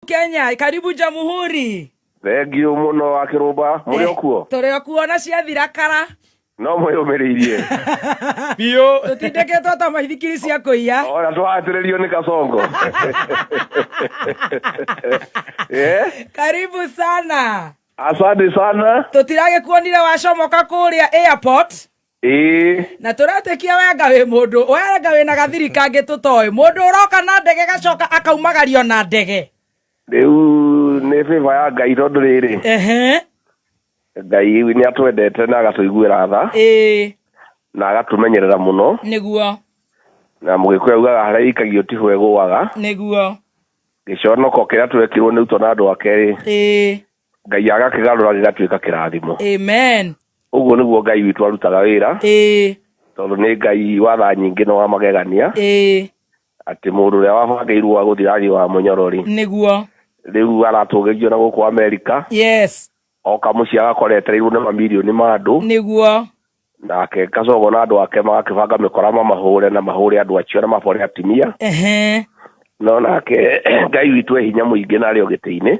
Kenya, karibu Jamhuri. Thengiũ mũno wa kĩrũmba mũrĩ o kuo. Tũrĩ o kuo na ciathira kara. No mwĩyũmĩrĩirie. Biũ. Tũtindĩkĩtwo ta maithikiri cia kũiya. Ona twahatĩrĩrio nĩ Kasongo. Eh? Karibu sana. Asante sana. Tũtiragĩkuonire wacomoka kũrĩa airport. Ĩĩ. Na tũretĩkia we anga wĩ mũndũ, we anga wĩna gathiri kangĩ tũtoĩ. Mũndũ ũroka na ndege gacoka akaumagario na ndege. Rĩu nĩ favor ya Ngai tondũ rĩrĩ. Ngai nĩ atwendete na agatũiguĩra tha. Na agatũmenyerera mũno. Nĩguo. Na Mũgĩkũyũ augaga harĩa ĩikagio tiho ĩgũaga. Nĩguo. Gĩconoko kĩrĩa twekirwo nĩ Ruto na andũ ake rĩ. Ngai agakĩgarũra gĩgatuĩka kĩrathimo. Amen. Ũguo nĩguo Ngai witũ arutaga wĩra. Tondũ nĩ Ngai wa tha nyingĩ na wa magegania. Atĩ mũndũ ũrĩa wabangĩirwo wa gũthiĩ athiĩ wa mũnyoro rĩ. Nĩguo. Rĩu aratũgĩrio na gũkũ Amerika. Yes. Oka mũciĩ agakora etereirwo nĩ mamirioni ma andũ. Nĩguo. Nake Kasongo na andũ ake magakĩbanga mĩkora mamahũre na mahũre andũ acio na mabore atumia. No nake Ngai witũ e hinya mũingĩ na arĩ o gĩtĩ-inĩ.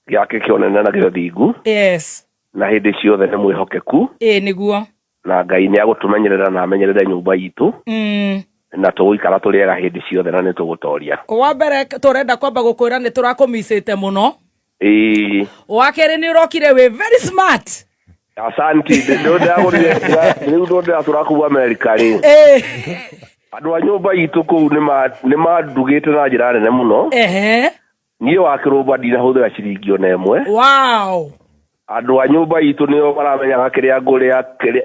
Gĩake kĩa ũnene na kĩa ũthingu. Yes. Na hĩndĩ ciothe nĩ mwĩhokeku. Nĩguo. Na Ngai nĩ agũtũmenyerera na amenyerere nyũmba itũ. Na tũgũikara tũrĩ ega hĩndĩ ciothe na nĩ tũgũtoria. Wa mbere tũrenda kwamba gũkwĩra nĩ tũrakũmicĩte mũno. Wa kerĩ nĩ ũrokire wĩ very smart. Asanti, ndĩragũrire rĩu ndo ndĩratũra kũu Amerika rĩ. Andũ a nyũmba itũ kũu nĩ mandugĩte na njĩra nene mũno. Niĩ wa kĩrũmba ndinahũthĩra ciringi ona ĩmwe. Wow. Andũ a nyũmba itũ nĩo maramenyaga kĩrĩa ngũrĩa, kĩrĩa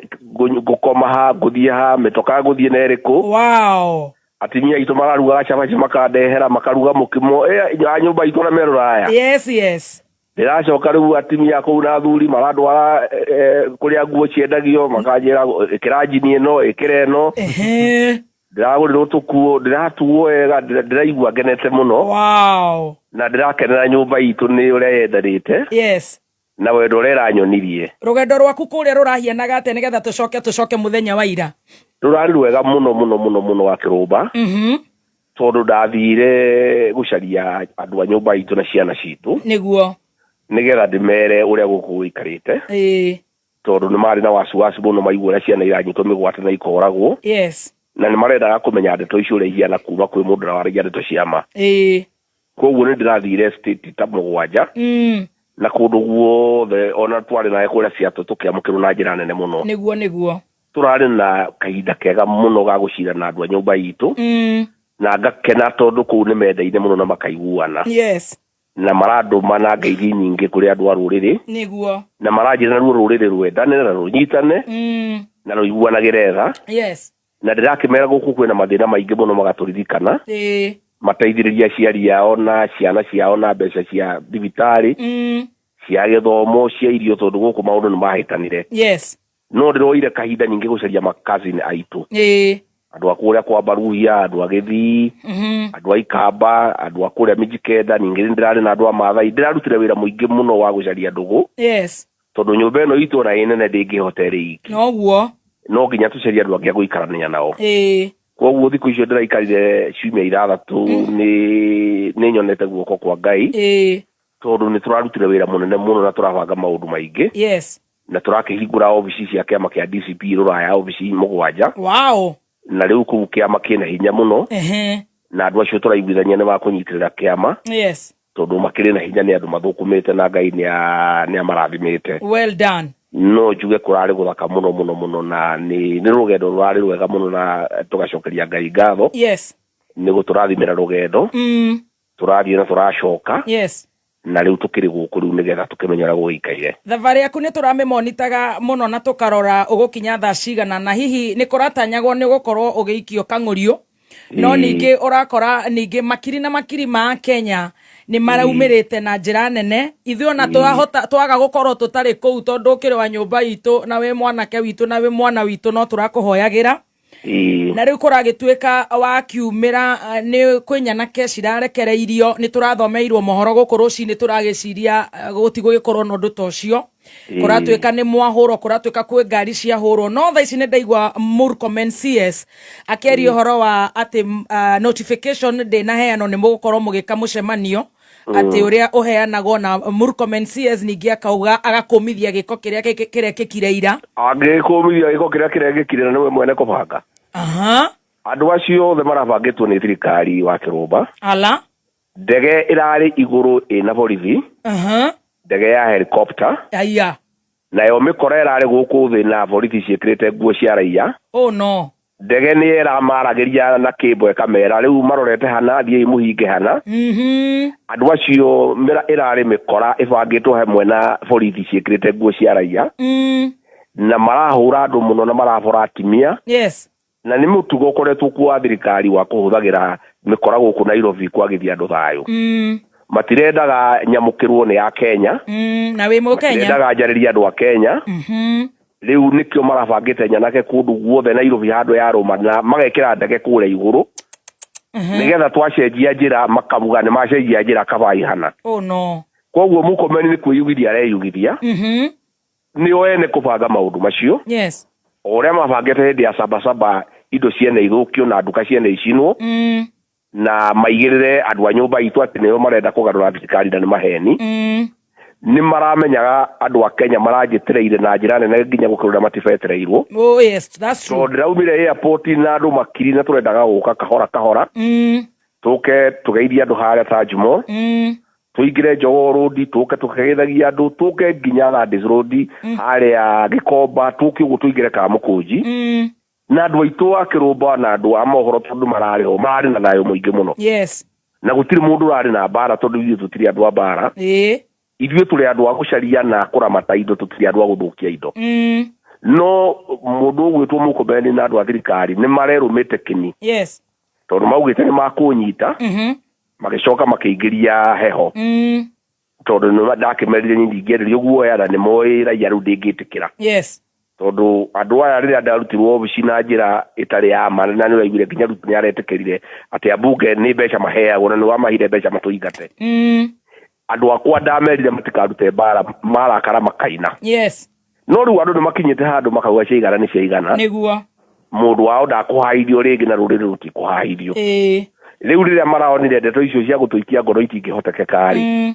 ngũkoma ha, ngũthiĩ ha, mĩtoka ngũthiĩ na ĩrĩkũ. Wow. Atumia aitũ mararugaga cabaci makandehera, makaruga mũkimo. A nyũmba itũ na me Rũraya. Yes, yes. Ndĩracoka rĩu atumia kũu na athuri marandwara kũrĩa nguo ciendagio, makanjĩra ĩkĩra njini ĩno, ĩkĩra ĩno. Ndĩragũrĩrwo tũkuo, ndĩratuo wega, ndĩraigua ngenete mũno. Wow. Na ndĩrakenera nyũmba itũ nĩ ũrĩa yendanĩte. Yes. Na wendo ũrĩa ĩranyonirie. Rũgendo rwaku kũrĩa rũrahianaga atĩa nĩgetha tũcoke mũthenya wa ira? Rũrarĩ rwega mũno mũno mũno mũno wa kĩrũmba. Tondũ ndathire gũcaria andũ a nyũmba itũ na ciana citũ. Nĩguo. Nĩgetha ndĩmere ũrĩa gũkũ gũikarĩte. Tondũ nĩ marĩ na wasiwasi mũno maigua ũrĩa ciana iranyitwo mĩgwate na ikoragwo. Yes. Na nĩ marendaga kũmenya ndeto icio ũrĩa ihiana kuma kwĩ mũndũ ũrĩa waragia ndeto cia ma. Koguo nĩ ndĩrathire state ta mũgwanja. Na kũndũ guothe ona twarĩ nawe kũrĩa Seattle tũkĩamũkĩrwo na njĩra nene mũno. Nĩguo, nĩguo. Tũrarĩ na kahinda kega mũno ga gũcira na andũ a nyũmba itũ. Na ngakena tondũ kũu nĩ mendaine mũno na makaiguana. Yes. Na marandũma na ngeithi nyingĩ kũrĩ andũ a rũrĩrĩ. Nĩguo. Na maranjĩra naruo rũrĩrĩ rwendane na rũnyitane. Na rũiguanagĩre tha. Yes. Na ndĩrakĩmera gũkũ kwĩna mathĩna maingĩ mũno magatũririkana. Mateithĩrĩrie aciari ao na ciana ciao na mbeca cia thibitarĩ. Cia gĩthomo, cia irio tondũ gũkũ maũndũ nĩ mahĩtanire. Yes. No ndĩroire kahinda ningĩ gũcaria ma cousin aitũ. Andũ a kũrĩa kwa Baruhia, andũ a Gĩthii, andũ a Ikamba, andũ a kũrĩa Mijikenda, ningĩ nĩ ndĩrarĩ na andũ a Maathai. Ndĩrarutire wĩra mũingĩ mũno wa gũcaria ndũgũ. Yes. Tondũ nyũmba ĩno itũ ona ĩ nene ndĩngĩhota ĩrĩ iki. Noguo. No nginya tũcarie andũ angĩ a gũikarania nao. Koguo thikũ icio ndĩraikarire ciumia ithathatũ nĩ nyonete guoko kwa Ngai. Tondũ nĩ tũrarutire wĩra mũnene mũno na tũrabanga maũndũ maingĩ. Yes. Na tũrakĩhingũra obici cia kĩama kĩa DCP Rũraya, obici mũgwanja. Wow. Na rĩu kũu kĩama kĩna hinya mũno. Na andũ acio tũraiguithania nĩ makũnyitĩrĩra kĩama. Yes. Tondũ makĩrĩ na hinya nĩ andũ mathũkũmĩte na Ngai nĩ amarathimĩte. Well done. No njuge kũrarĩ gũthaka mũno mũno mũno na nĩ rũgendo rũrarĩ rwega mũno na tũgacokeria Ngai ngatho. Yes. Nĩ gũtũrathimĩra rũgendo. Tũrathiĩ na tũracoka. Yes. Na rĩu tũkĩrĩ gũkũ rĩu nĩgetha tũkĩmenye ũrĩa gũgĩikaire. Thabarĩ yaku nĩ tũramĩmonitaga mũno na tũkarora ũgũkinya thaa cigana na hihi nĩ kũratanyagwo nĩ ũgũkorwo ũgĩikio kang'ũrio. No ningĩ ũrakora ningĩ makiri na makiri ma Kenya nĩ maraumĩrĩte na njĩra nene. Ithuĩ ona twahota twaga gũkorwo tũtarĩ kũu tondũ ũkĩrĩ wa nyũmba itũ na wĩ mwanake witũ na wĩ mwana witũ no tũrakũhoyagĩra. Na rĩu kũragĩtuĩka wakiumĩra nĩ kwĩ nyanake cirarekereirio, nĩ tũrathomeirwo mohoro gũkũ rũcinĩ tũragĩciria gũtigũgĩkorwo na ũndũ ta ũcio. Kũratuĩka nĩ mwahũrwo, kũratuĩka kwĩ ngari ciahũrwo. No thaa ici nĩ ndaigua Murkomen CS akĩaria ũhoro wa atĩ notification ndĩnaheanwo nĩ mũgũkorwo mũgĩka mũcemanio. Atä å rä a å heanagwo na Murkomen CS ningä akauga agakåmithia gä ko kä rä a kä rekĩkire ira. Angĩkũmithia gĩko kĩrĩa kĩrekĩkire na nĩwe mwene kũbanga. Andũ acio othe marabangĩtwo nĩ thirikari wa kĩrũmba. Ala. Ndege ĩrarĩ igũrũ ĩna borithi. Ndege ya helicopter. Aya. Nayo mĩkora ĩrarĩ gũkũ thĩ na borithi ciĩkĩrĩte nguo cia raia. Oh no. Ndege nĩ ĩramaragĩria na kĩmbo ĩkamera rĩu marorete hana, thiĩi mũhinge hana. Andũ acio ĩrarĩ mĩkora ĩbangĩtwo hamwe na borithi ciĩkĩrĩte nguo cia raia. Na marahũra andũ mũno na marabora atimia. Na nĩ mũtugo ũkoretwo kuo wa thirikari wa kũhũthagĩra mĩkora gũkũ Nairobi kwagithia andũ thayũ. Matirendaga nyamũkĩrwo nĩ a Kenya. Na wĩ Mũkenya. Matirendaga njarĩrie andũ a Kenya. Rĩu nĩkĩo marabangĩte nyanake kũndũ guothe Nairobi handũ ya rũma na magekĩra ndege kũrĩa igũrũ. Nĩgetha twacenjia njĩra makamuga nĩ macenjia njĩra kaba ihana. Oh no. Koguo Murkomen nĩ kwĩyugithia areyugithia. Nĩo ene kũbanga maũndũ macio. O ũrĩa mabangĩte hĩndĩ ya Sabasaba indo ciene ithũkio na nduka ciene icinwo. Na maigĩrĩre andũ a nyũmba itũ atĩ nĩo marenda kũgarũra thirikari na nĩ maheni. Nĩ maramenyaga andũ a Kenya maranjĩtĩrĩire na njĩra nene nginya gũkĩra ũrĩa matibetereirwo. Oh yes, that's true. Tondũ ndĩraumire airport na andũ makiri na tũrendaga gũka kahora kahora. Tũke tũgeithie andũ harĩa Taj Mall. Tũingĩre Jogoo Road, tũke tũkĩgeithagia andũ, tũke nginya Landis Road, harĩa Gĩkomba, tũke ũguo tũingĩre Kamũkũnji. Na andũ aitũ a kĩrũmba na andũ a mohoro tondũ mararĩ ho, mararĩ na thayũ mũingĩ mũno. Na gũtirĩ mũndũ ũrarĩ na mbara tondũ ithuĩ tũtirĩ andũ a mbara. Ithuĩ tũrĩ andũ a gũcaria na kũramata indo, tũtirĩ andũ a gũthũkia indo. No mũndũ ũgwĩtwo Murkomen na andũ a thirikari nĩ marerũmĩte kĩni. Tondũ maugĩte nĩ makũnyita. Magĩcoka makĩingĩria heho. Tondũ nĩ ndakĩmerire niĩ ndingĩenderio guoya na nĩ moĩ raia rĩu ndĩngĩtĩkĩra. Tondũ andũ aya rĩrĩa ndarutirwo obici na njĩra ĩtarĩ ya ma, na nĩ ũraiguire nginya Ruto nĩ aretĩkĩrire atĩ ambunge nĩ mbeca maheagwo na nĩ wamahire mbeca matũingate. Andũ akwa ndamerire matikarute mbara, marakara makaina. No rĩu andũ nĩ makinyĩte handũ makauga ciaigana nĩ ciaigana. Nĩguo. Mũndũ wao ndakũhaithio rĩngĩ na rũrĩrĩ rũtikũhaithio. Rĩu rĩrĩa maraonire ndeto icio cia gũtũikia ngoro itingĩhotekeka rĩ,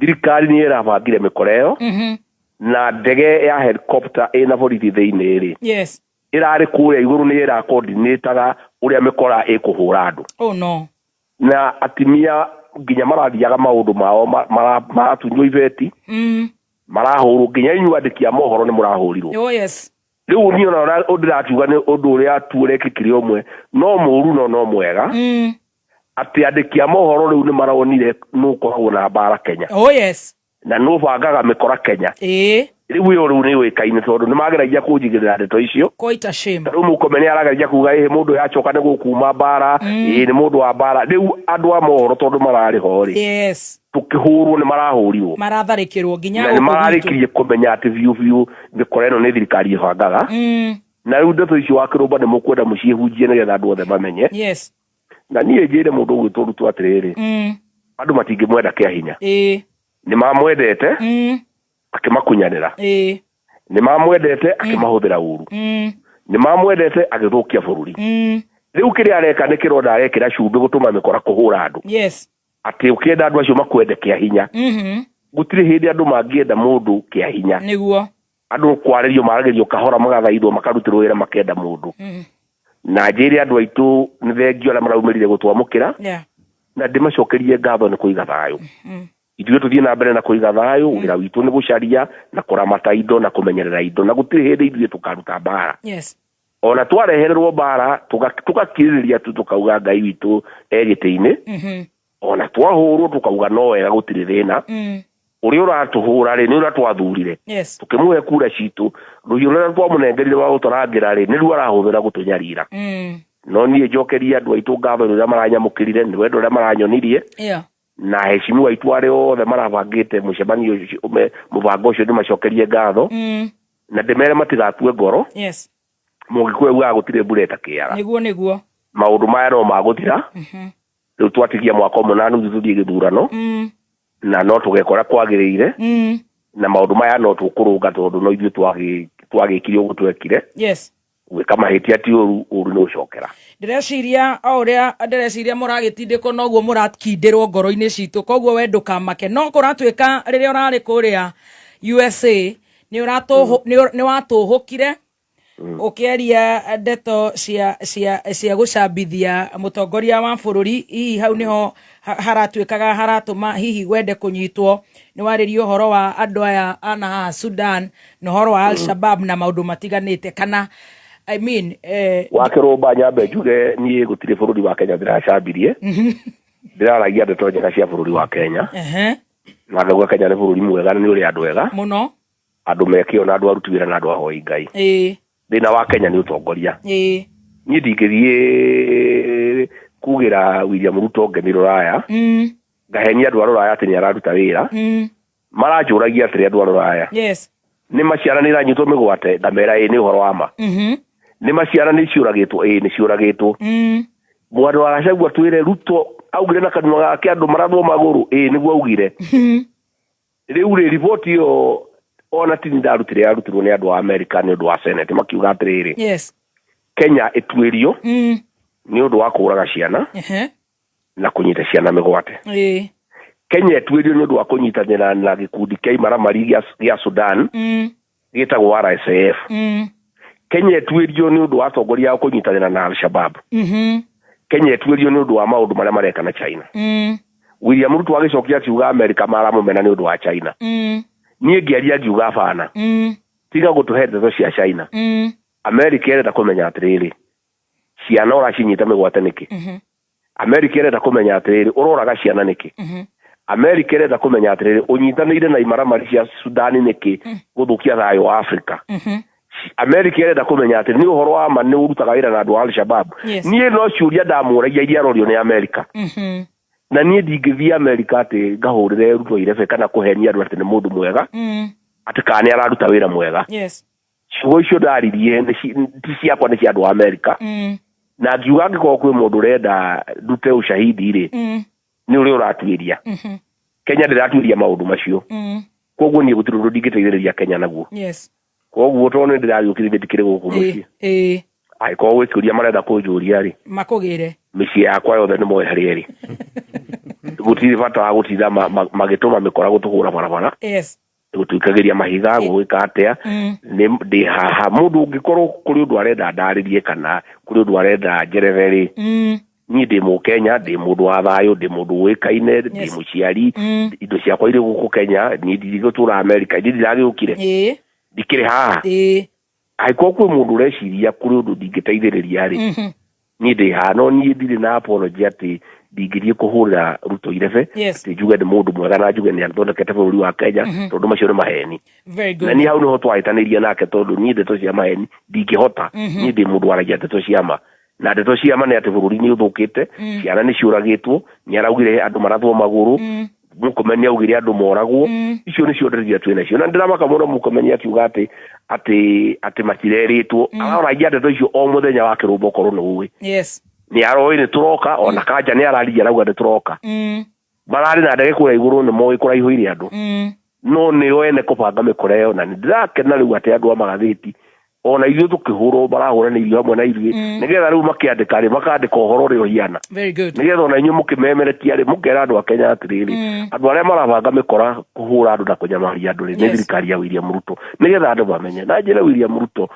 thirikari nĩ ĩrabangire mĩkora ĩyo. Na ndege ya helicopter ĩna borithi thĩinĩ rĩ. Ĩrarĩ kũrĩa igũrũ nĩ ĩrakoordinataga ũrĩa mĩkora ĩkũhũra andũ. Oh no. Na atimia nginya marathiaga maũndũ mao maratunywo ibeti. Marahũrwo nginya inyuĩ andĩki a mohoro nĩ mũrahũrirwo. Oh yes. Rĩu niĩ ona ũrĩa ndĩrakiuga nĩ ũndũ ũrĩa tu ũrekĩkire ũmwe, no mũũru no no mwega. Atĩ andĩki a mohoro rĩu nĩ maronire nũ ũkoragwo na mbara Kenya. Oh yes. Na nũ ũbangaga mĩkora Kenya. Rĩu ĩyo rĩu nĩ yũĩkaine tondũ nĩ mageragia kũnjigĩrĩra ndeto icio. Quite a shame. Rĩu Murkomen nĩ arageragia kuga ĩhĩ mũndũ ũyũ acoka nĩ gũkuma mbara, ĩĩ nĩ mũndũ wa mbara. Rĩu andũ a mohoro tondũ mararĩ ho rĩ. Tũkĩhũrwo nĩ marahũrirwo. Maratharĩkĩrwo nginya Na nĩ gũkũ gwitũ. mararĩkirie kũmenya atĩ biũ biũ mĩkora ĩno nĩ thirikari ĩbangaga. Na rĩu ndeto icio wa kĩrũmba nĩ mũkwenda mũciĩhunjie nĩgetha andũ othe mamenye. Na niĩ njĩre mũndũ ũgwĩtwo Ruto atĩrĩrĩ. Andũ matingĩmwenda kĩa hinya. Nĩ mamwendete, akĩmakunyanĩra. Nĩ mamwendete, akĩmahũthĩra ũru. Nĩ mamwendete, agĩthũkia bũrũri. Rĩu kĩrĩa areka nĩ kĩronda arekĩra cumbĩ gũtũma mĩkora kũhũra andũ. Atĩ ũkĩenda andũ acio makwende kĩa hinya. Gũtirĩ hĩndĩ andũ mangĩenda mũndũ kĩa hinya. Nĩguo. Andũ kwarĩrio maragĩrio kahora magathaithwo makarutĩrwo wĩra makenda mũndũ. Na njĩre andũ aitũ nĩ thengio arĩa maraumĩrire gũtwamũkĩra. Na ndĩmacokerie ngatho nĩ kũiga thayũ. Ithuĩ tũthiĩ na mbere na kũiga thayũ, wĩra witũ nĩ gũcaria na kũramata indo na kũmenyerera indo, na gũtirĩ hĩndĩ ithuĩ tũkaruta mbara. Ona twarehererwo mbara, tũgakirĩrĩria tu tũkauga Ngai witũ e gĩtĩ-inĩ. Ona twahũrwo tũkauga no wega gũtirĩ thĩna. Ũrĩa ũratũhũra rĩ, nĩ ũrĩa twathurire. Tũkĩmũhe kura citũ, rũhiũ rũrĩa twamũnengerire rwa gũtũrangĩra rĩ, nĩruo arahũthĩra gũtũnyarira. No niĩ njokerie andũ aitũ ngatho nĩ ũrĩa maranyamũkĩrire, nĩ wendo ũrĩa maranyonirie. Na heshimiwa aitũ arĩa othe marabangĩte mũcemanio ũcio, mũbango ũcio ndĩmacokerie ngatho. Na ndĩmere matigakue ngoro. Mũgĩkũyũ augaga gũtirĩ mbura ĩtakĩaga. Nĩguo, nĩguo. Maũndũ maya no magũthira. Rĩu twatigia mwaka ũmwe na nuthu tũthiĩ gĩthurano. Na no tũgekora kwagĩrĩire. Na maũndũ maya no tũkũrũnga tondũ no ithuĩ twagĩkire ũguo twekire. Gwĩka mahĩtia ti ũru, ũru nĩ ũcokera. Ndĩreciria o ũrĩa ndĩreciria mũragĩtindĩkwo noguo mũrakindĩrwo ngoro-inĩ citũ, koguo we ndũkamake. No kũratuĩka rĩrĩa ũrarĩ kũrĩa USA nĩ watũhũkire ũkĩaria ndeto cia gũcambithia mũtongoria wa bũrũri. Hihi hau nĩho haratuĩkaga haratũma hihi wende kũnyitwo? Nĩ warĩria ũhoro wa andũ aya ana haha Sudan na ũhoro wa Al-Shabab na maũndũ matiganĩte, kana I mean Wa Kĩrũmba, nyambe njuge niĩ gũtirĩ bũrũri wa Kenya ndĩracambirie. Ndĩraragia ndeto njega cia bũrũri wa Kenya na ngauga Kenya nĩ bũrũri mwega na nĩ ũrĩ andũ ega andũ me kĩo na andũ aruti wĩra na andũ ahoi Ngai. Thĩna wa Kenya nĩ ũtongoria. Niĩ ndingĩthiĩ kugĩra William Ruto ngemi rũraya, ngahenia andũ a rũraya atĩ nĩ araruta wĩra. Maranjũragia atĩrĩ andũ a rũraya, nĩ maciana nĩ iranyitwo mĩgwate? Ngamera ĩ, nĩ ũhoro wa ma. Nĩ maciana nĩ ciũragĩtwo? Ĩ, nĩ ciũragĩtwo. Mwana wa Gachagua, twĩre Ruto augire na kanua gake andũ marathwo magũrũ? Ĩ, nĩguo augire. Rĩu rĩ, riboti ĩyo ona tini ndarutire, yarutirwo nĩ andũ a Amerika nĩ ũndũ wa Senate, makiuga atĩrĩrĩ, Kenya ĩtuĩrio nĩ ũndũ wa kũũraga ciana na kũnyita ciana mĩgwate. Kenya ĩtuĩrio nĩ ũndũ wa kũnyitanĩra na gĩkundi kĩa imaramari gĩa Sudan gĩtagwo RSF. Kenya ĩtuĩrio nĩ ũndũ wa atongoria ao kũnyitanĩra na Al-Shabab. Kenya ĩtuĩrio nĩ ũndũ wa maũndũ marĩa mareka na China. William Ruto agĩcokia akiuga Amerika maramũmena nĩ ũndũ wa China. Niĩ ngĩaria ngiuga bana, tiga gũtũhe ndeto cia China. Amerika ĩrenda kũmenya atĩrĩrĩ, ciana ũracinyita mĩgwate nĩkĩ? Amerika ĩrenda kũmenya atĩrĩrĩ, ũroraga ciana nĩkĩ? Amerika ĩrenda kũmenya atĩrĩrĩ, ũnyitanĩire na imaramari cia Sudani nĩkĩ gũthũkia thayũ wa Afrika? Amerika ĩrenda kũmenya atĩ nĩ ũhoro wa ma nĩ ũrutaga wĩra na andũ a Al-Shabab? Niĩ no ciũria ndamũragia iria arorio nĩ Amerika. Na niĩ ndingĩthiĩ Amerika atĩ ngahũrĩre Ruto irebe kana kũhenia andũ atĩ nĩ mũndũ mwega, atĩ kana nĩ araruta wĩra mwega. Ciugo icio ndaririe ti ciakwa, nĩ cia andũ a Amerika. Na ngiuga angĩkorwo kwĩ mũndũ ũrenda ndute ushahidi rĩ, nĩ ũrĩa ũratuĩria. Kenya ndĩratuĩria maũndũ macio. Koguo niĩ gũtirĩ ũndũ ndingĩteithĩrĩria Kenya naguo. Koguo tondũ nĩ ndĩragĩũkire ndikĩrĩ gũkũ mũciĩ, angĩkorwo gwĩ kĩũria marenda kũnjũria rĩ, makũgĩre. Mĩciĩ yakwa yothe nĩ moĩ harĩa ĩrĩ. Gũtirĩ bata wa gũtinda magĩtũma mĩkora gũtũhũra barabara, gũtuikagĩria mahiga, gũgĩka atĩa. Nĩ ndĩ haha, mũndũ ũngĩkorwo kũrĩ ũndũ arenda ndarĩrie kana kũrĩ ũndũ arenda njerethe rĩ, niĩ ndĩ mũkenya, ndĩ mũndũ wa thayũ, ndĩ mũndũ ũĩkaine, ndĩ mũciari. Indo ciakwa irĩ gũkũ Kenya, niĩ ndigũtũra Amerika, niĩ ndiragĩũkire, ndikĩrĩ haha. Angĩkorwo kwĩ mũndũ ũreciria kũrĩ ũndũ ndingĩteithĩrĩria rĩ, niĩ ndĩ haha. No niĩ ndirĩ na apology atĩ ndingĩthiĩ kũhũrĩra Ruto irebe atĩ njuge nĩ mũndũ mwega na njuge nĩ athondekete bũrũri wa Kenya, tondũ macio nĩ maheni. Very Na good. niĩ hau nĩho twahĩtanĩria nake, tondũ niĩ ndeto cia maheni ndingĩhota. Niĩ ndĩ mũndũ waragia ndeto cia ma, na ndeto cia ma nĩ atĩ bũrũri nĩ ũthũkĩte, ciana nĩ ciũragĩtwo, nĩ araugire andũ marathwo magũrũ, Murkomen nĩ augire andũ moragwo. Icio nĩcio ndeto iria twĩ nacio, na ndĩramaka mũno Murkomen akiuga atĩ matirerĩtwo. Aroragia ndeto icio o mũthenya wa Kĩrũmba, okorwo nĩ ũĩ. Nĩ aroĩ nĩ tũroka, ona kanja nĩ araririe arauga nĩ tũroka. Mararĩ na ndege kũrĩa igũrũ, nĩ moĩ kũraihũire andũ, no nĩo ene kũbanga mĩkora ĩyo. Na nĩ ndĩrakena rĩu atĩ andũ a magathĩti ona ithuĩ tũkĩhũrwo marahũranĩirio hamwe na ithuĩ, nĩgetha rĩu makĩandĩka rĩ, makandĩka ũhoro ũrĩa ũhiana, Very good. nĩgetha ona inyuĩ mũkĩmemerekia rĩ, mũkera andũ a Kenya atĩrĩrĩ, andũ arĩa marabanga mĩkora kũhũra andũ na kũnyamaria andũ rĩ, nĩ thirikari ya William Ruto, nĩgetha andũ mamenye. Na njĩre William Ruto,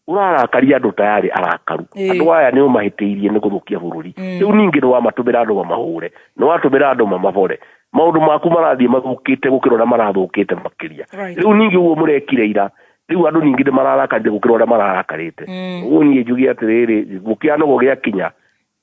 ũrarakaria andũ tayarĩ arakaru. Andũ aya nĩ ũmahĩtĩirie nĩ gũthũkia bũrũri. Rĩu ningĩ nĩ wamatũmĩra andũ mamahũre, nĩ watũmĩra andũ mamabore, maũndũ maku marathiĩ mathũkĩte gũkĩra ũrĩa marathũkĩte makĩria. Rĩu ningĩ ũguo mũrekire ira, rĩu andũ ningĩ nĩ mararakarire gũkĩra ũrĩa mararakarĩte. Ũguo niĩ njuge atĩrĩrĩ, gũkĩanũgũ gĩakinya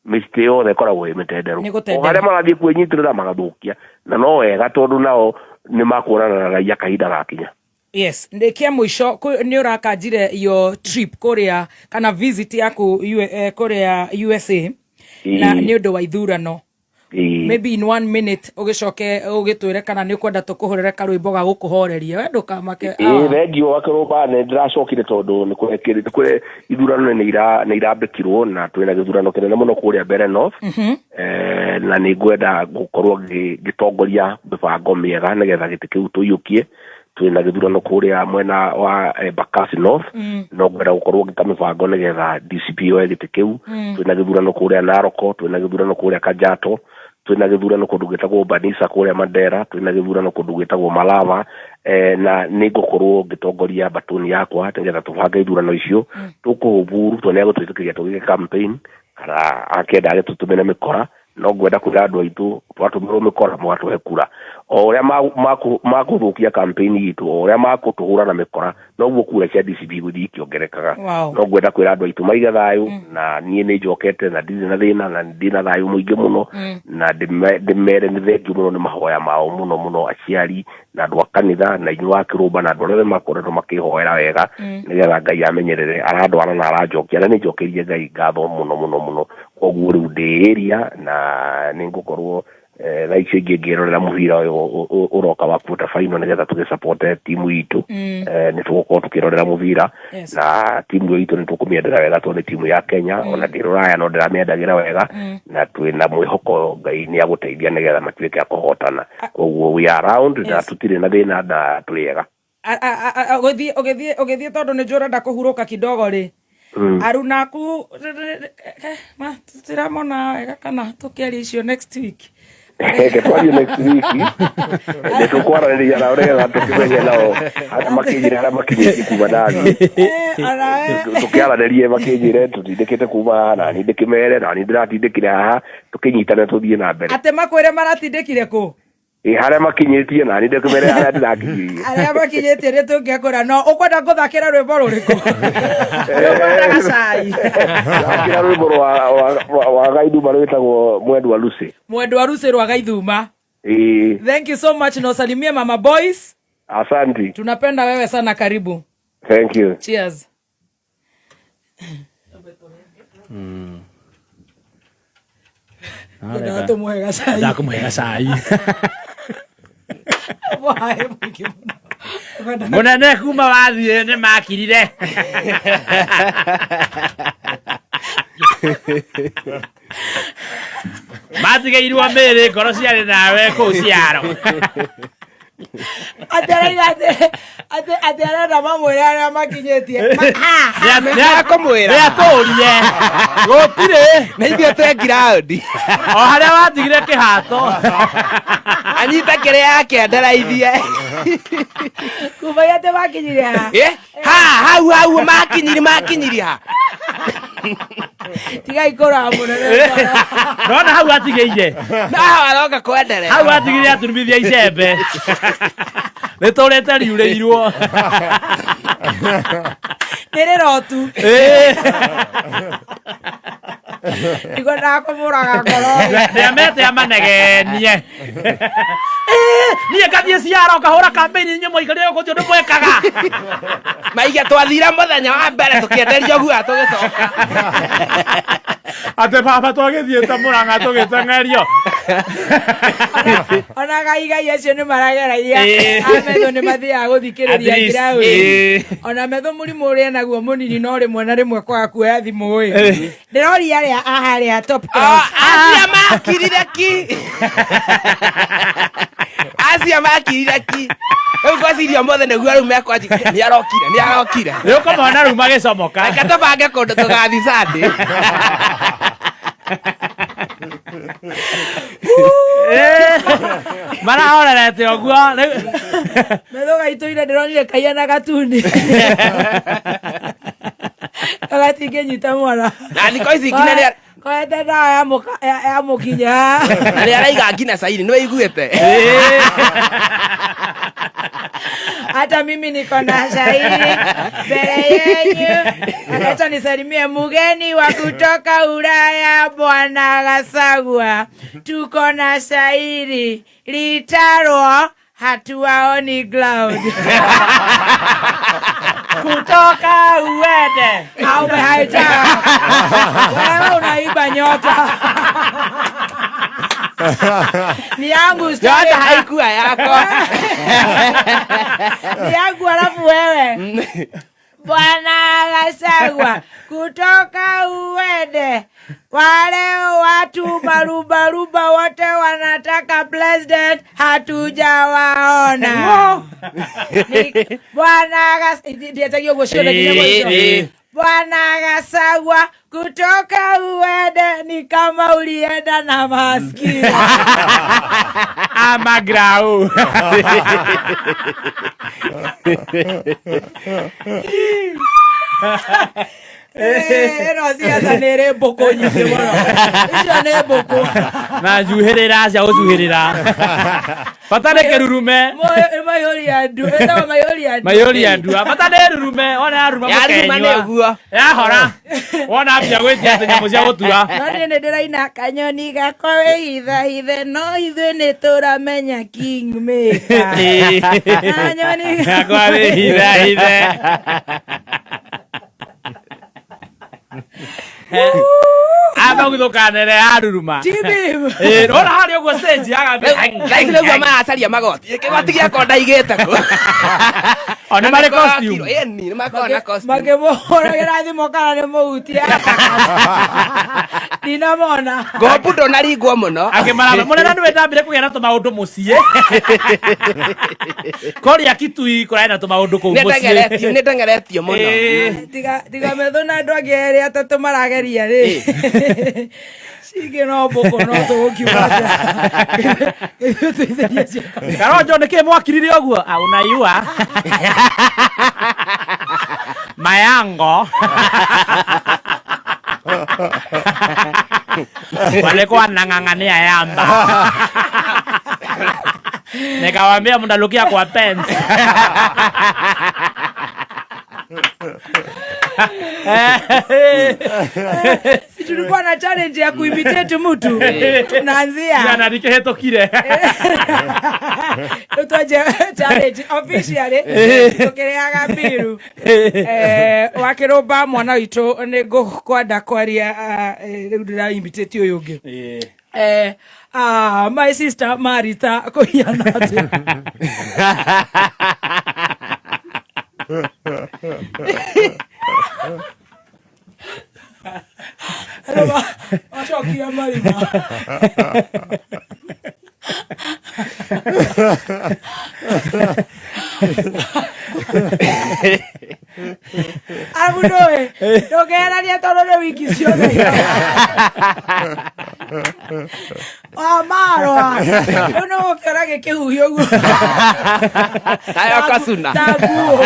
mĩtĩ yothe ĩkoragwo ĩ mĩtenderũ. Nĩ O gũtenderũ. harĩa marathiĩ kwĩnyitĩrĩra magathũkia, na no wega tondũ nao nĩ makuonana na raia kahinda gakinya. Yes, nĩ kĩa mũico, nĩ ũrakanjire your trip kũrĩa kana visit yaku kũrĩa USA na nĩ ũndũ wa ithurano. Maybe in one minute ũgĩcoke ũgĩtwĩre kana nĩ ũkwenda tũkũhũrĩre karwĩmbo ga gũkũhoreria, we ndũkamake. Ĩĩ, thengiũ wa Kĩrũmba, nĩ ndĩracokire tondũ nĩ kũrekĩrĩ ithurano nĩ irambĩkirwo na twĩna gĩthurano kĩnene mũno kũrĩa Mbere North. Na nĩ ngwenda gũkorwo ngĩtongoria mĩbango mĩega nĩgetha gĩtĩ kĩu tũiyũkie. Twina githurano kuria mwena wa Embakasi North, no ngwenda gukorwo ngika mibango nigetha DCP yoe giti kiu. Twina githurano kuria Narok, twina githurano kuria Kajato, twina githurano kundu gitagwo Banisa kuria Mandera, twina githurano kundu gitagwo Malava, na ningukorwo ngitongoria batuni yakwa nigetha tubange ithurano icio. Tukuhuburu to nĩagũtwĩtĩkĩria tũgĩke campaign kana akĩenda agĩtũtũmĩre mĩkora, no ngwenda kwĩra andũ aitũ twatũmĩrwo mĩkora mũgatũhe kura. O ũrĩa makũthũkia campaign itũ, o ũrĩa makũtũhũra na mĩkora, noguo kura cia DCP gũthiĩ ikĩongerekaga. No ngwenda kwĩra andũ aitũ maige thayũ, na niĩ nĩ njokete na ndirĩ na thĩna na ndĩ na thayũ mũingĩ mũno, na ndĩmere nĩ thengiũ mũno nĩ mahoya mao mũno mũno, aciari na andũ a kanitha na inyuĩ a kĩrũmba na andũ arĩa othe makoretwo makĩhoera wega, nĩgetha Ngai amenyerere arandwara na aranjokia, na nĩ njokeirie Ngai ngatho mũno mũno mũno. Koguo rĩu ndĩ area na nĩ ngũkorwo thaa icio ingĩ ngĩrorera mũbira ũyũ ũroka wa quarter final nĩgetha tũgĩsupport timu itũ. Nĩ tũgũkorwo tũkĩrorera mũbira na timu ĩyo itũ nĩ tũkũmĩendera wega tondũ nĩ timu ya Kenya, ona ndĩ rũraya no ndĩramĩendagĩra wega, na twĩna mwĩhoko Ngai nĩ agũteithia nĩgetha matuĩke a kũhotana. Koguo we are around na tũtirĩ na thĩna na tũrĩ ega. Ũgĩthiĩ tondũ nĩ njũĩ ũrenda kũhurũka kidogo rĩ, arunaku tũtiramona wega kana tũkĩaria icio next week? Reke twarie next week, nĩ tũkwaranĩria nao nĩgetha tũkĩmenye nao arĩa makĩnjĩre harĩa makinyĩtie kuma ndathiĩ. Tũkĩaranĩrie makĩnjĩre tũtindĩkĩte kuma haha, na niĩ ndĩkĩmere na niĩ ndĩratindĩkire haha, tũkĩnyitane tũthiĩ na mbere. Atĩ makwĩre maratindĩkire kũ? Ĩ harĩa makinyĩtie, na niĩ ndĩkĩmere harĩa ndĩrakinyirie. Arĩa makinyĩtie nĩ tũngĩakũra. No ũkwenda ngũthakĩra rwĩmbo rũrĩkũ? Ũkwenda gacai? Thakĩra rwĩmbo rwa Gaithuma rwĩtagwo Mwendwa Lucy. Mwendwa Lucy rwa Gaithuma. Ĩĩ. Thank you so much na usalimie mama boys. Asante. Tunapenda wewe sana, karibu. Thank you. Cheers. Tũmũhe gacai. Ndakũmũhe gacai. Waĩ mũingĩ mũno. Mũnene kuma wathiĩ nĩ makirire. Matigĩirwo mĩĩrĩ ngoro ciarĩ nawe kũu ciaro. Atĩ arauga atĩ arenda mamwĩre arĩa makinyĩtie. Nĩakũmwĩra. Nĩatũrie. Gũtirĩ. Na ithuĩ twĩ ground. O harĩa watigire kĩhato. Anyita kĩrĩa yake andaraithie. Kuma atĩ makinyire ha? Ha, hau hau makinyiri makinyiri ha. Tigai kũraga mũnene. Nona hau atigĩire. Na hau aroka kwenderera. Hau atigire aturumithia icembe. Nĩ tũrĩte riurĩirwo. Nĩ rĩrotu. Niguo ndakũmũraga ngoro. Nĩamete amanegenie. Niĩ ngathiĩ ciaro ngahũra campaign inyuĩ mwaikarire gũkũ ti ũndũ mwekaga. Maiga twathira mũthenya wa mbere tũkĩenderio guoya tũgĩcoka. Atĩ baba twagĩthiĩte Mũrang'a tũgĩteng'erio. Ona gaigai acio nĩ marageragia. Ametho nĩ mathiaga gũthikĩrĩria At least, ground. Ona metho mũrimũ ũrĩa naguo mũnini no rĩmwe na rĩmwe kwaga kuoya thimũ ĩ. Ndĩroria arĩa a harĩa top class. Acia makirire ki. Acia makirire ki. Rĩu ngwĩciria ũmũthĩ nĩguo rĩu mekwanji nĩarokire nĩarokire. Nĩ ũkũmona rĩu magĩcomoka. Reke tũbange kũndũ tũgathiĩ Sunday. Marahorerete ũguo. Metho gaitũire ndĩronire kaihana gatuni. Gatingĩnyita mwana. Na thikũ ici nginya nĩ Koete ndawa ya mũkinya. Na nĩ araiga nginya cairi nĩ wĩiguĩte. Hata mimi niko na shairi mbele yenyu. Acha nisalimie mgeni wa kutoka Ulaya, Bwana Gasagwa. Tuko na shairi litarwa hatuwaoni ground. Kutoka uende. Au umehaita. Wewe unaiba nyota. Ni yangu story. Nyota haikuwa yako. Ni yangu alafu wewe. Bwana Gachagua kutoka uende. Wale watu marubaruba wote wanataka president, hatujawaona. Bwana ndietagia ũguo ciothe nginya mũico. Bwana Gachagua kutoka uende ni kama ulienda na maskini. Amagrau. Ĩno ciaca nĩ ĩrĩ mbũkũ nyingĩ mũno. Icio nĩ mbũkũ. Na njuhĩrĩra cia gũcuhĩrĩra. Bata nĩ kĩrurume. Maihũria ndu. Ĩtagwo maihũria ndu. Maihũria ndua. Bata nĩ rurume. Wona yaruruma Yaruruma nĩ mũkenyua. ũguo. Yahora. Wona ambia gwĩtia atĩ nyamũ cia gũtura. No niĩ nĩ ndĩraina kanyoni gakwa wĩhithahithe no ithuĩ nĩ tũramenya king maker. Kanyoni Gakwa wĩhithahithe. Amba gũthũkanĩre yaruruma. Tibim. Wona harĩa ũguo stage yagambia. Thaa ici nĩguo maracaria magoti. Kĩgoti gĩakwa ndaigĩte kũ. O nĩ marĩ costume. Ĩni, nĩ makoragwo na costume. Makĩmũhũragĩra thimũ kana nĩ mũhutie. Ndinamona. Ngombu ndũnaringwo mũno. Akĩmaraba mũnene nĩwe ndambire kũgĩa na tũmaũndũ mũciĩ. Koria Kitui kũrarĩ na tũmaũndũ kũu Nĩ mũciĩ. ndengeretio, nĩ ndengeretio mũno. Tiga tiga metho na andũ angĩ erĩ atatũ marageria rĩ. Cingĩ no mbũkũ no tũgũkiuga atĩa. Ithuĩ tũitherie ciakwa. Karonjo nĩ kĩ mwakirire ũguo? Ah, unaiua. Mayango. Walikuwa wanang'ang'ania yamba. Nikawaambia mtalukia kwa pens. Si tulikuwa na challenge ya kuimitate mtu. Tunaanzia. Jana nikĩhĩtũkire. Rĩu twanjie challenge officially tũkĩrĩaga mbiru. Wakĩrũmba mwana witũ nĩ ngũkwenda kwaria rĩu ndĩra imitate ũyũ ũngĩ. My sister Marita kũhiana atĩa? Andũ macokia marima. Arabu ndũĩ ndũngĩherania tondũ nĩ wiki ciothe wa marwa rĩu nĩ gũkĩona gĩkĩhuhia ũguo Tayo kacuna. ta nguo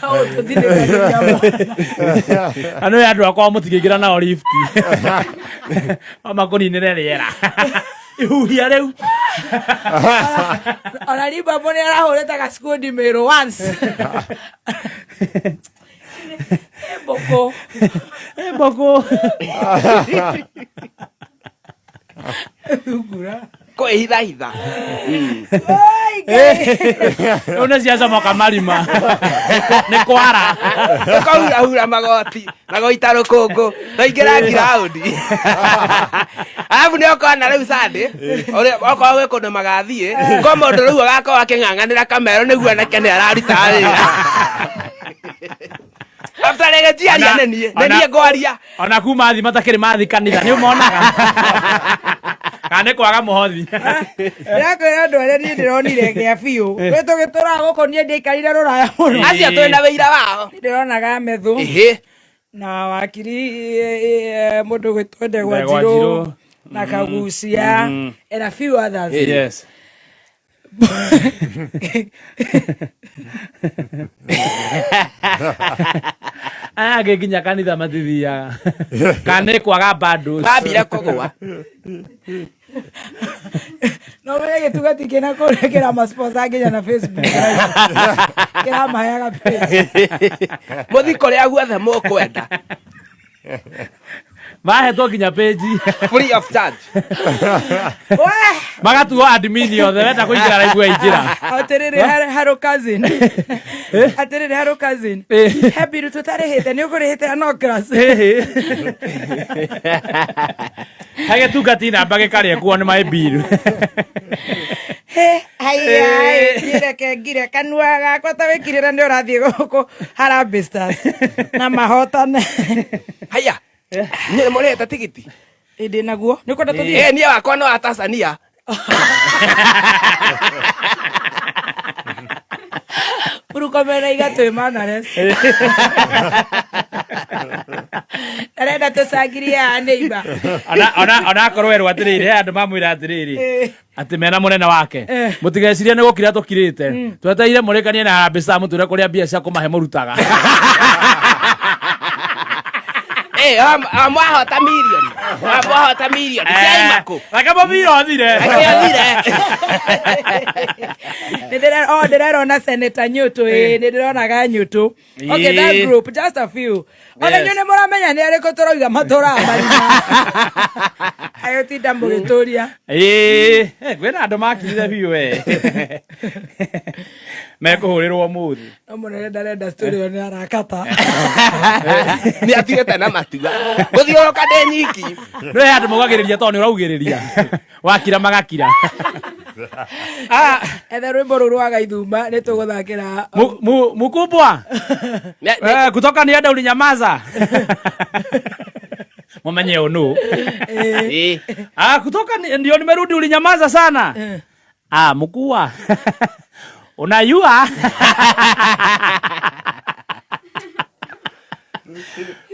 Hau tũthinĩkanĩria mwana. Anå andå akwa må tingä ingä ra nao lift. Makũninĩre rĩera. Ihuhia rĩu. Ona Liverpool nĩ arahũrĩte gacikundi Meru once. Mbũkũ. Mbũkũ. Thungura. Kwĩhithahitha. Oi, Ngai. Rĩu nĩ ciacomoka marima. Nĩ kwara. Ũkahurahura magoti na gũita rũkũngũ twaingĩra ngiraũndi. Arabu nĩ ũkona rĩu Sunday ũrĩa okorwo gwĩ kũndũ magathiĩ ko mũndũ rĩu agakorwo akĩng'ang'anĩra kamero nĩguo oneke nĩ araruta wĩra. After rĩngĩ njiaria nĩ niĩ, nĩ niĩ ngwaria. Ona kuma thi matakĩrĩ mathi kanitha nĩ ũmonaga. Kana nĩ kwaga mũhothi. Ndĩrakwĩra andũ arĩa niĩ ndĩronire gĩa biũ. Twĩ tũgĩtũraga gũkũ niĩ ndiaikarire rũraya mũno. Acio twĩ na wĩira wao. Ndĩronaga Methu Ĩhĩ. na wakiri mũndũ gwĩtwo Ndegwa Ndegwa Njirũ Njirũ. na Kagucia and a few others. Yes. Aya angĩ nginya kanitha matithiaga. Kana nĩ kwaga bundles. Mambire kũgũa. No menye gĩtugati kĩna kũrĩa kĩramasponsor nginya na Facebook. Kĩramaheaga page. Mũthi kũrĩa guothe mũkwenda. Mahetwo nginya page. Free of charge. We! Magatuo admin othe wenda kũingĩra raibu aingĩra. Atĩrĩrĩ harũ cousin. Atĩrĩrĩ harũ cousin. He biru tũtarĩhĩte nĩ ũkũrĩhĩte no class. He gĩtungati namba gĩkarĩa kuo nĩ maĩ mbiru. He, Haya, reke ngire kanua gakwa ta wikirire ni urathie guku Harambee Stars na mahotane. Haya, nä må rä te tigiti. Ĩndĩ naguo nĩ ũkwenda tũthiĩ? Eh, niä wakwa no wa Tanzania. Murkomen aiga twĩ manares. Arenda tũcangirie haha neighbor. Ona akorwo erwo atiriri, he andu mamwira atiriri ati mena munene wake, mutigecirie ni gukira tukirite, tweteire murikanie na Harambee Stars, mutwire kuria mbia cia kumahe murutaga. Eh, mwahota milioni. Mwahota milioni. Ciaima kũ? Reke mũbira ũthire. Reke ũthire. Ndĩrerona Senator Nyutu, ĩ nĩ ndĩronaga Nyutu. Okay, that group, just a few. Ona inyuĩ nĩ mũramenya nĩ arĩkũ tũrauga matũraga marima. Ayo tinda mũgĩtũria. Ĩĩ, kwĩna andũ makirire biũ we. Mekũhũrĩrwo ũmũthĩ. No mũnene ndarenda story ĩyo, nĩ arakata. Nä atigä na matua gå thiå rå ka ndä nyiki. No he andũ maugagĩrĩria tondũ nĩ ũraugĩrĩria. Wakira magakira. Ah, Ethe rwĩmbo rũu rwa Gaithuma nĩ tũgũthakĩra. Mkubwa. Kutoka nienda ulinyamaza. Mumenye unu. Ah, kutoka ndio nimerudi ulinyamaza sana. Ah, mkuu. Unajua?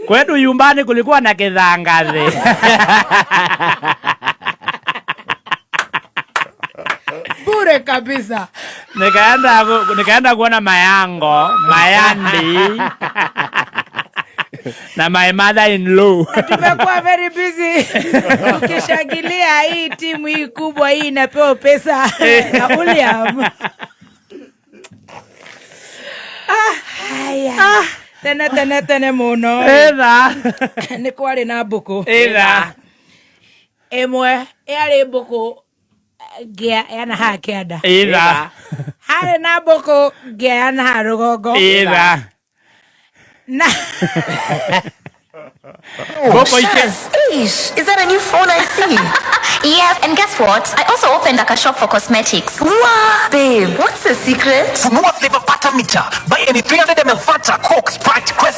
Kwetu nyumbani kulikuwa na kidhangazi. Bure kabisa. Nikaenda kuona mayango, mayandi. Na my mother in law. Tumekuwa very busy tukishangilia hii timu hii kubwa hii inapewa pesa na William. Ah, haya. Tene tene tene muno. Etha. Nĩ kwarĩ na mbũkũ. Etha. Ĩmwe yarĩ mbũkũ ngĩa ya na haha kĩanda. Etha. Harĩ na mbũkũ ngĩa ya na haha rũgongo. Etha. Na Mbũkũ ike. Ish, is that a new phone I see? Yeah, and guess what? I also opened like a shop for cosmetics. Wow, babe, what's the secret? Funua Flavor Fanta Meter. Buy any 300 ml Fanta, Coke, Sprite, Crest,